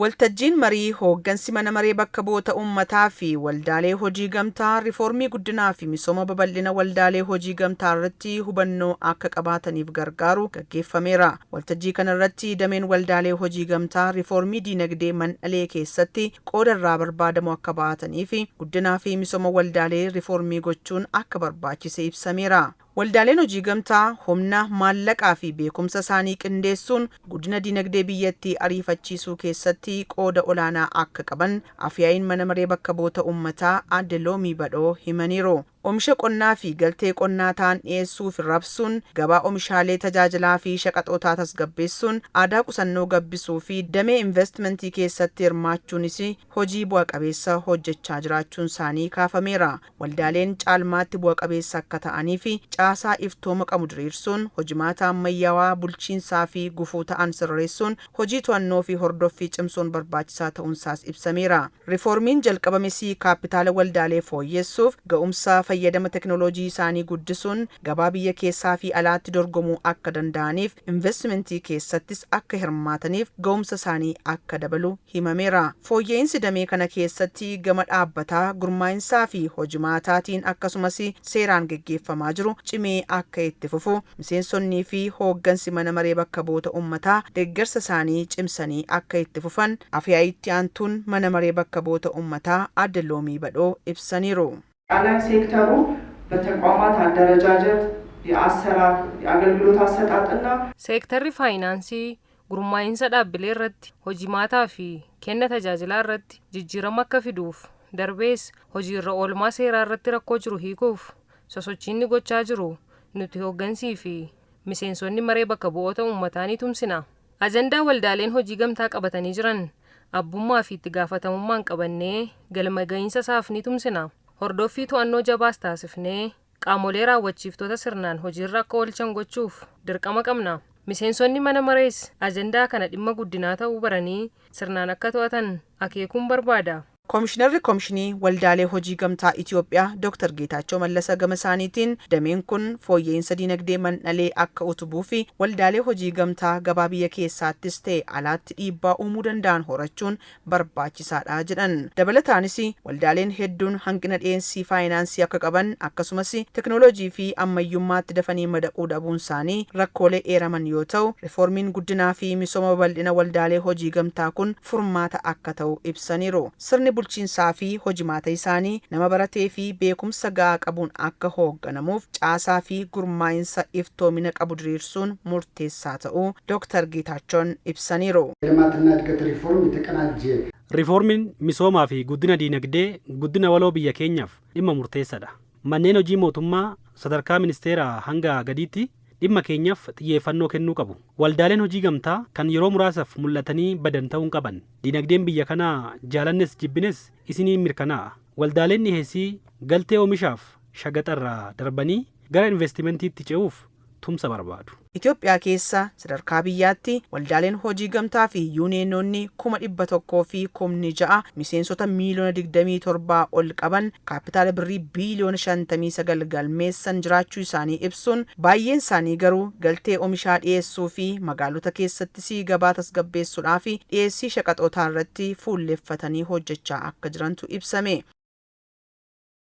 Waltajjiin marii hooggansi Mana Maree Bakka Bu'oota Ummataa fi Waldaalee Hojii Gamtaa riifoormii guddinaa fi misooma babal'ina waldaalee hojii gamtaa irratti hubannoo akka qabaataniif gargaaru gaggeeffameera. Waltajjii kanarratti dameen waldaalee hojii gamtaa riifoormii diinagdee mandhalee keessatti qooda irraa barbaadamu akka ba'ataniif guddinaa fi misooma waldaalee riifoormii gochuun akka barbaachise ibsameera. Waldaaleen hojii gamtaa humna, maallaqaa fi beekumsa isaanii qindeessuun guddina diinagdee biyyattii ariifachiisuu keessatti qooda olaanaa akka qaban Af-yaa'iin Mana Maree Bakka Bu'oota Ummataa Aadde Loomii Badhoo himaniiru. Omisha qonnaa fi galtee qonnaa ta'an dhiyeessuu fi rabsuun, gabaa omishaalee tajaajilaa fi shaqaxootaa tasgabbeessuun, aadaa qusannoo gabbisuu fi damee invastimantii keessatti hirmaachuunis hojii bu'a qabeessa hojjechaa jiraachuun isaanii kaafameera. Waldaaleen caalmaatti bu'a qabeessa akka ta'aniif caasaa iftooma qabu diriirsuun, hojimaata ammayyaawaa bulchiinsaa fi gufuu ta'an sirreessuun, hojii to'annoo fi hordoffii cimsuun barbaachisaa ta'uunsaas ibsameera. Riifoormiin jalqabames kaappitaala waldaalee fooyyessuuf, ga'umsa fayyadama teknooloojii isaanii guddisuun gabaa biyya keessaa fi alaatti dorgomuu akka danda'aniif, invastimantii keessattis akka hirmaataniif ga'umsa isaanii akka dabalu himameera. Fooyya'iinsi damee kana keessatti gama dhaabbataa, gurmaa'insaa fi hojimaataatiin akkasumas seeraan geggeeffamaa jiru cimee akka itti fufu miseensonnii fi hooggansi Mana Maree Bakka Bu'oota Ummataa deeggarsa isaanii cimsanii akka itti fufan Af-yaa'ii Itti Aantuun Mana Maree Bakka Bu'oota Ummataa Aadde Loomii Badhoo ibsaniiru. አጠቃላይ ሴክተሩ በተቋማት አደረጃጀት፣ የአሰራር፣ የአገልግሎት አሰጣጥና Seektarri faayinaansii gurmaa'insa dhaabbilee irratti, hojimaataa fi kenna tajaajilaa irratti jijjiirama akka fiduuf, darbees hojiirra oolmaa seeraa irratti rakkoo jiru hiikuuf sosochii inni gochaa jiru nuti hooggansii fi miseensonni maree bakka bu'oota uummataa ni tumsina. Ajandaa waldaaleen hojii gamtaa qabatanii jiran abbummaa fi itti gaafatamummaan qabannee galma ga'iinsa isaaf ni tumsina. Hordoffii to'annoo jabaas taasifnee qaamolee raawwachiiftota sirnaan hojiirra akka oolchan gochuuf dirqama qabna. Miseensonni mana marees ajandaa kana dhimma guddinaa ta'uu baranii sirnaan akka to'atan akeekuun barbaada. Komishinarri Komishinii Waldaalee Hojii Gamtaa Itiyoophiyaa Dooktar Geetaachoo Mallasa gama isaaniitiin dameen kun fooyya'iinsa diinagdee mandhalee akka utubuu fi waldaalee hojii gamtaa gabaa biyya keessaattis ta'e alaatti dhiibbaa uumuu danda'an horachuun barbaachisaadha jedhan. Dabalataanis waldaaleen hedduun hanqina dhiyeessii faayinaansii akka qaban akkasumas teknooloojii fi ammayyummaatti dafanii madaquu dhabuun isaanii rakkoolee eeraman yoo ta'u, riifoormiin guddinaa fi misooma babal'ina waldaalee hojii gamtaa kun furmaata akka ta'u ibsaniiru. Sirni bulchiinsaa fi hojimaata isaanii nama baratee fi beekumsa ga'aa qabuun akka hoogganamuuf caasaa fi gurmaa'insa iftoomina qabu diriirsuun murteessaa ta'uu Dooktar Geetaachoon ibsaniiru. ልማትና እድገት ሪፎርም የተቀናጀ Riifoormiin misoomaa fi guddina diinagdee guddina waloo biyya keenyaaf dhimma murteessaadha. Manneen hojii mootummaa sadarkaa ministeeraa hanga gadiitti dhimma keenyaaf xiyyeeffannoo kennuu qabu. Waldaaleen hojii gamtaa kan yeroo muraasaaf mul'atanii badan ta'uu hin qaban. Diinagdeen biyya kanaa jaalannes jibbines isiniin mirkanaa'a. Waldaaleen dhiheessii galtee oomishaaf shagaxarraa darbanii gara investimentiitti ce'uuf tumsa barbaadu. Itoophiyaa keessa sadarkaa biyyaatti waldaaleen hojii gamtaa fi yuuniyenoonni 100,000 fi 6,000 miseensota miiliyoona 27 ol qaban kaapitaala birrii biiliyoona 59 galmeessan jiraachuu isaanii ibsuun, baay'een isaanii garuu galtee oomishaa dhiyeessuu fi magaalota keessattis gabaa tasgabbeessuudhaa fi dhiyeessii shaqaxootaa irratti fuulleeffatanii hojjechaa akka jirantu ibsame.